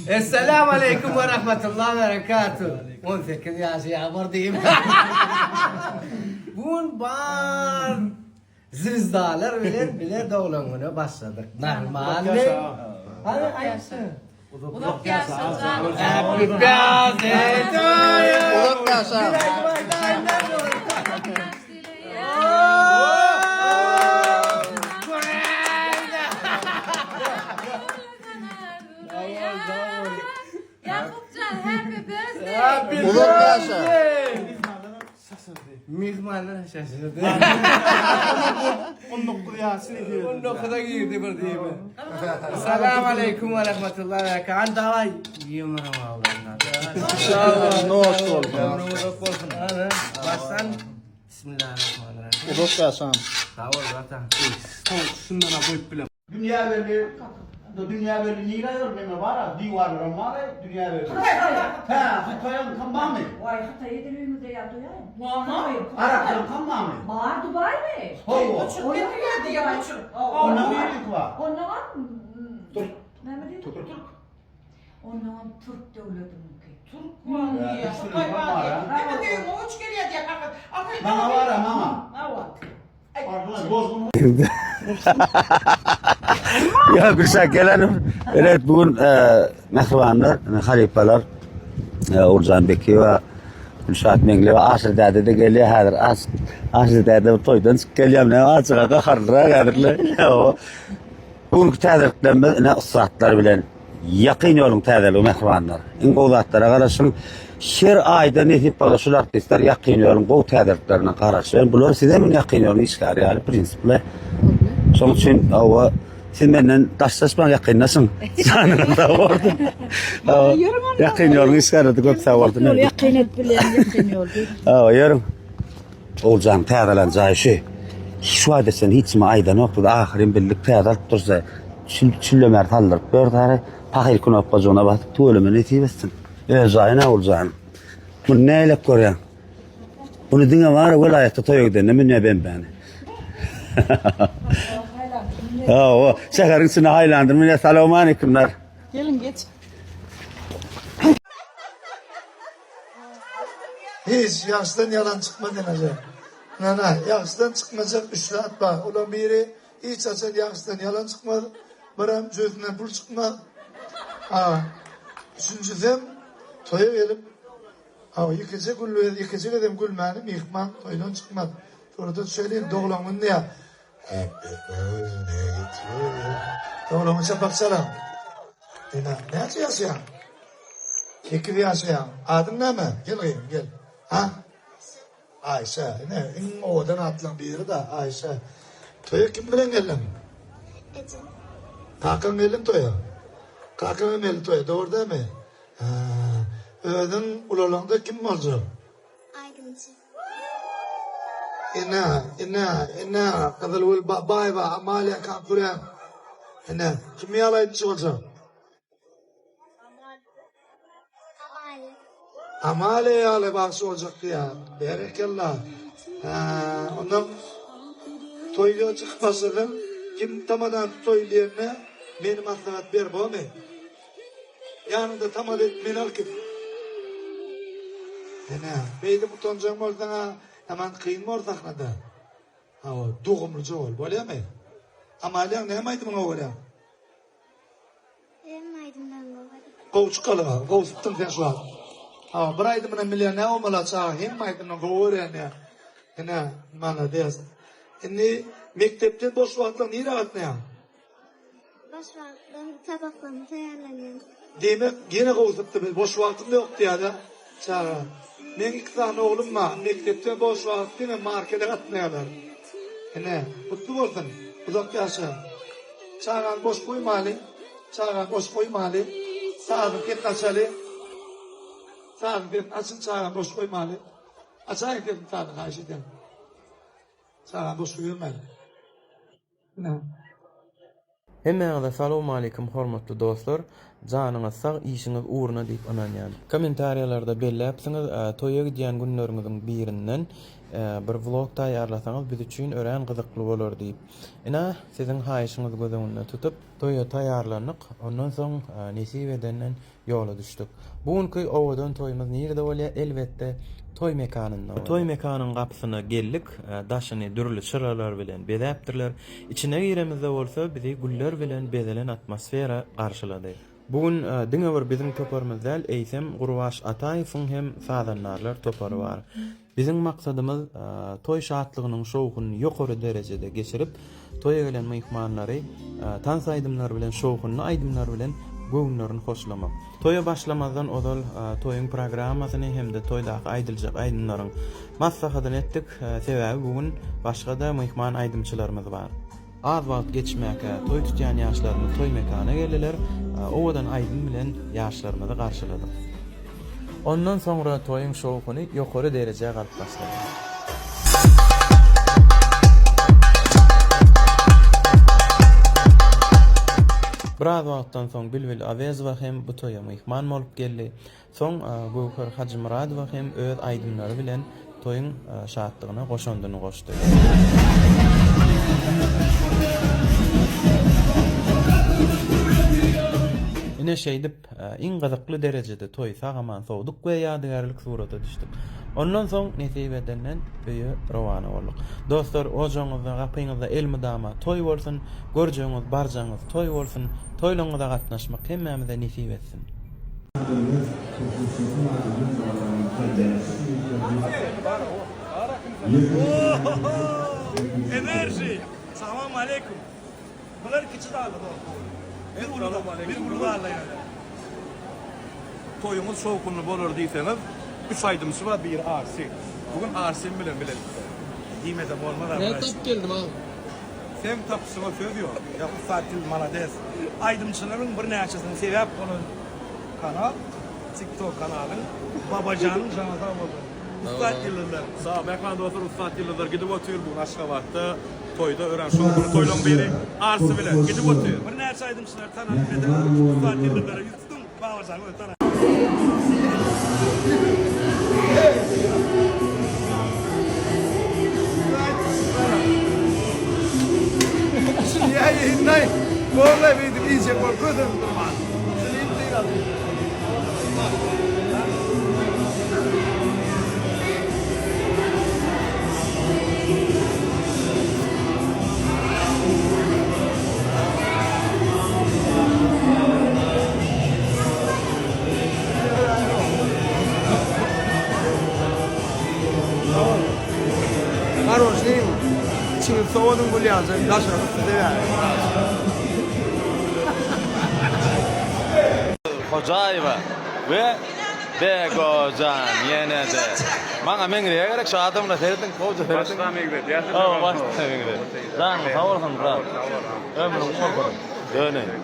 Esselamu aleýkum we rahmetullah we berekatuh. 18 ýaşaýar bar diýip. Bu gün bar zwizdalar bilen bile doglan güne başladyk. Normalny. Hany aýtsa. Uzak ýaşa janyň Happy birthday to you. Uzak ýaşa. Bir aýdym aýdaýyn Uzak ýaş dileýän. Ýakupjan happy birthday. Happy Uzak ýaşa. birthday. Myhmanlar şaşyrdy. 19 ýaşyny girdi. 19-a girdi bir diýme. Salam aleýkum we rahmetullah we berekatuh. Daway ýumruň awlanlar. Noş bolsun. Ömrüň uzak bolsun. Ana, başdan Bismillahirrahmanirrahim. Uzak ýaşaň. Sag bol watan. Şundan goýup bilen. Dünýä belli, dünýä belli nire ýör neme bar-a, diwarlaram bar-aý, dünýä belli. Hä, Hytaýyň kambamy? Waý Hytaý edil öýüňizde ýa doýaýyn. Araplaryň kambamy? Bar Dubaýmy? Hawa. Uçuryp getirýär diýýär, uçuryp. Ondan birlik bar. Ondanam Türk. Näme diýdi? Türk. Ondanam Türk döwletiniňki. Türk bar diýýär, Hytaý bar diýýär. Hemme düýn uç gelýär diýýär kaka. Maňa bar-a, maňa. Hawa. Ýa Gülşat gelenim. Evet bugün e, mähribanlar, halypalar e, Urjan Bekiýewa, Gülşat Meňliýewa, Aşyr däde de gelýär häzir. Aş, Aşyr däde toýdan çykyp gelýär. Ne açyga gaharlyrak häzirle. Bugünkü täzeliklerimiz ine ussatlar bilen Ýakyn ýoluň täzeligi mähribanlar. Iň gowy zatlara garaşyň. Her aýda nesip bolsa şul artistler ýakyn ýoluň gowy täzeliklerine garaşýan. Bular size men ýakyn ýoluň işgäri ýaly prinsipli. Şonuň üçin hawa siz menden daşlaşmaň ýakynlaşyň. Janyňyz sag bolsun. Ýakyn ýoluň işgäri köp sag bolsun. Ýakyn et bilen ýakyn ýol. Hawa ýörüň. Oguljan täzelän jaýy şu. Şu wagta çenli hiç kime aýdanokdy. Ahyryn bildik täze alyp dursa. Çüllemäri saldyryp berdi hary. Pahyr knopkajygyna basyp tüweleme nesip etsin. Öz jaýy ne Oguljan. Muny nälet görýäň? Muny diňe bar welaýatda toýa gidende münýä bembäni. Hawa, şäheriň içinde haýlandyr münýä. Salowmaleýkimler. Geliň geç. Hiç, ýagşydan ýalan çykmaz eneje. Nana, ýagşydan çykmajak üç zat bar. Olaň biri, hiç haçan ýagşydan ýalan çykmaz, birem jübüsinden pul çykmaz. A, üçünjisem, toýa gelip, hawa, ýekeje gül ber, ýekeje gezem gülmäni myhman toýdan çykmaz. Surata düşeliň, doglan gün diýýär. Happy birthday to you. Doglan gün çapak çalan. Ene, näçe ýaşaýaň? Sekiz ýaşaýaň. Adyň näme? Gel gyzym, gel. Ha? Aýşe. Ine, iň owadan atlaryň biri-de Aýşe. Toýa kim bilen geldiň? Ejem. Kakaň geldimi toýa? Kakaň hem geldi toýa, dogry dälmi? Hä. Özüň ulalaňda kim boljak? Aýdymçy. Ine, ine, ine, Gyzylgül Babaýewa, Amaliýa konkurent. Ine, kim ýaly aýdymçy boljak? Amaliýa ýaly bagşy boljak diýýär. Berekella. Hä, ondan toýga çykyp başlasaň, kim tamadan toý diýende, meni maslahat ber, bormy? Ýanyňda tamada edip meni alyp git. Ine, beýdip utanjaň bolsaň-a, ýaman kyn bor sahnada. Hawa, dogumlyja bol, bolýamy? Amaliýaň näme aýdymyny gowy görýäň? Hemme aýdymlaryny gowy görýän. Gowy çykalyga, gowy sypdyň sen şu wagt. Hawa, bir aýdymynam bilýän nä bolmaly çaga hemme aýdymyny gowy görýän diýýär. Ine, malades. Indi mekdepden boş wagtlaň nirä gatnaýaň? Boş wagtlarym sapaklaryma taýýarlanýan. Diýmek, ýene gowy sypdy biz boş wagtym ýok diýýär-de çaga. Meň iki sany oglum bar, mekdepden boş wagt diňe markete gatnaýarlar. Ine, gutly bolsun, uzak ýaşa. Çagany boş goýmaly, çagany boş goýmaly. Sazyň sesini açaly. Sazyň sesini açyň, çagany boş goýmaly. Açaýyň sesini sazyň, haýyş edýän. Çagany boş goýbermäli. Ine. Hemmäňize salowmaleýkim hormatly dostlar. Janyňyz sag, işiňiz ugruna diýip ynanýan. Kommentariýalarda belläpsiňiz, toýa gidýän günleriňiziň birinden bir vlog taýýarlasaňyz biz üçin örän gyzykly bolar diýip. Ina, siziň haýyşyňyzy göz öňünde tutup, toýa taýýarlandyk. Ondan soň nesip edenden ýola düşdük. Bu günki owadan toýumyz nirede bolýar? Elbetde, toý mekanynda bolýar. Toý mekanyň gapysyna geldik. Daşyny dürli çyralar bilen bezäpdirler. Içine giremizde bolsa bizi güller bilen bezelen atmosfera garşylady. Bu gün diňe bir biziň toparymyz däl, eýsem Gurbaş Ataýewiň hem sazandarlar topary bar. Biziň maksadymyz toý şatlygynyň şowhunyny ýokary derejede geçirip, toýa gelen myhmanlary tans aýdymlary bilen, şowhunly aýdymlar bilen göwünlerini hoşlamak. Toýa başlamazdan ozal toýuň programmasyny hem-de toýdaky aýdyljak aýdymlaryň maslahatyny etdik. Sebäbi bu gün başga-da myhman aýdymçylarymyz bar. Az wagt geçmäkä toý tutýan ýaşlarymyz toý mekana geldiler. Owadan aýdym bilen ýaşlarymyzy garşyladyk. Ondan soňra toýuň şowhuny ýokary derejä galyp başlady. Biraz wagtdan soň Bilbil Awezowa hem bu toýa myhman bolup geldi. Soň Göwher Hajymyradowa hem öz aýdymlary bilen toýuň şatlygyna goşandyny goşdy. Ine şeýdip, iň gyzykly derejede toýy sag-aman sowduk we ýadygärlik surata düşdük. Ondan soň nesip edenden öýe rowana bolduk. Dostlar, ojagyňyzda, gapyňyzda elmydama toý bolsun, görjegiňiz, barjagyňyz toý bolsun, toýlaryňyza gatnaşmak hemmämize nesip etsin! Enerji! Salam aleýkum! Bular kiçi zalda dostlar. Bir uly bir uly zalda ýöne. Toýuňyz şowhunly bolar diýseňiz, üç aýdymçy bar, biri Arsi. Bu gün Arsim bilen bilelikde. Diýmesem bolmaz Nädip tapyp geldim agam? Seň tapyşyňa söz ýok. Ýa ussat dil malades. Aýdymçylaryň birnäçesine sebäp bolan kanal tik tok kanalyň Babajanyň jany sag bolsun. Ussat ýyldyzlar. Sag mähriban dostlar ussat ýyldyzlar gidip otyr bu gün Aşgabatda toýda örän şowhunly toýlaň biri Arsy bilen gidip otyr. Birnäçe aýdymçylary tanap bilseňiz ussat ýyldyzlara ýüz tutuň Babajanyň özi tanar. Garoşlyň içiňizi sowadyň gülýanjan daşary size bäri. Hojaýewa we Begojan ýene-de. Maňa meňzeýä gerek şu adamlara serediň gowja serediň. Başda meňzedýärsiň. Hawa başda meňzedýär. Janyň sag bolsun brat. Ömrüň bolsun. Döneýin.